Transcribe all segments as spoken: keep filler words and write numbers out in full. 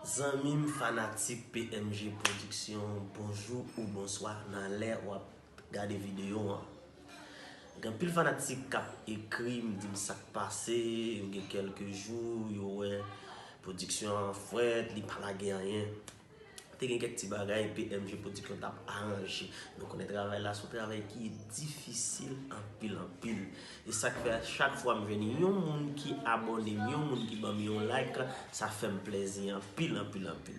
Zanmi m fanatik P M G Production, bonjou ou bonswa nan lè w ap gade videyo an. Gen anpil fanatik k ap ekri m, di m sa k pase, yo gen kèlke jou, yo wè pwodiksyon an frèt, li pa lage anyen. Te gen kèk ti bagay P M G Production t ap aranje. Nou konnen travay la se yon travay ki difisil anpil, anpil. E sa k fè chak fwa m jwenn yon moun ki abòne m, yon moun ki ban m yon like, sa fè m plèzi anpil, anpil, anpil.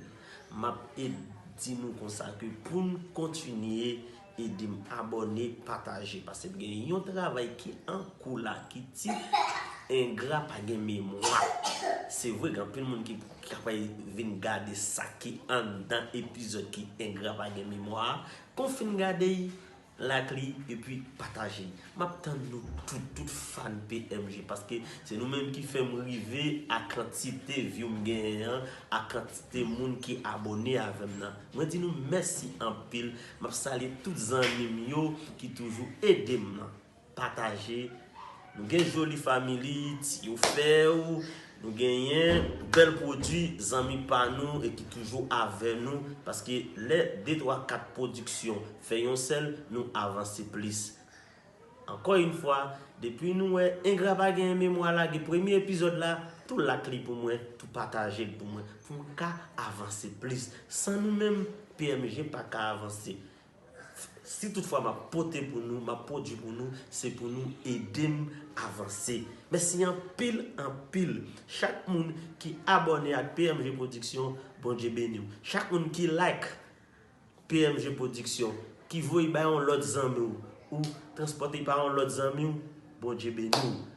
M ap ed-, di nou konsa ke pou n kontinye ede m abòne, pataje, paske m gen yon travay ki an kou la, ki tit Engra pa gen memwa. Se vre, gen anpil moun ki, ki kapab vin gade sa ki anndan epizòd ki Engra pa gen memwa a. Kon fin gade l, like li, epi pataje l. M ap tann nou tout, tout fan P M G, paske se nou menm ki fè m rive a kantite view m genyen an, a kantite moun ki abòne avè m nan. Mwen di nou mèsi anpil. M ap salye tout zanmi m yo ki toujou ede m nan. Pataje. Nou gen Joli Family, Tiyo Fèw, nou genyen bèl pwodui, zanmi pa nou e ki toujou avè nou, paske lè de twa kat pwodiksyon fè yon sèl, nou avanse plis. Ankò yon fwa, depi nou wè Engra pa gen memwa, lage premye epizòd la, tou like li pou mwen, tou pataje l pou mwen, pou m ka avanse plis. San nou menm, P M G pa ka avanse. Si toutfwa m ap pote pou nou, m ap pwodui pou nou, se pou nou ede m avanse. Mèsi anpil, anpil. Chak moun ki abòne ak P M G Production, Bondye beni w. Chak moun ki like P M G Production, ki voye bay yon lòt zanmi w, ou transpòte pa yon lòt zanmi w, Bondye beni w.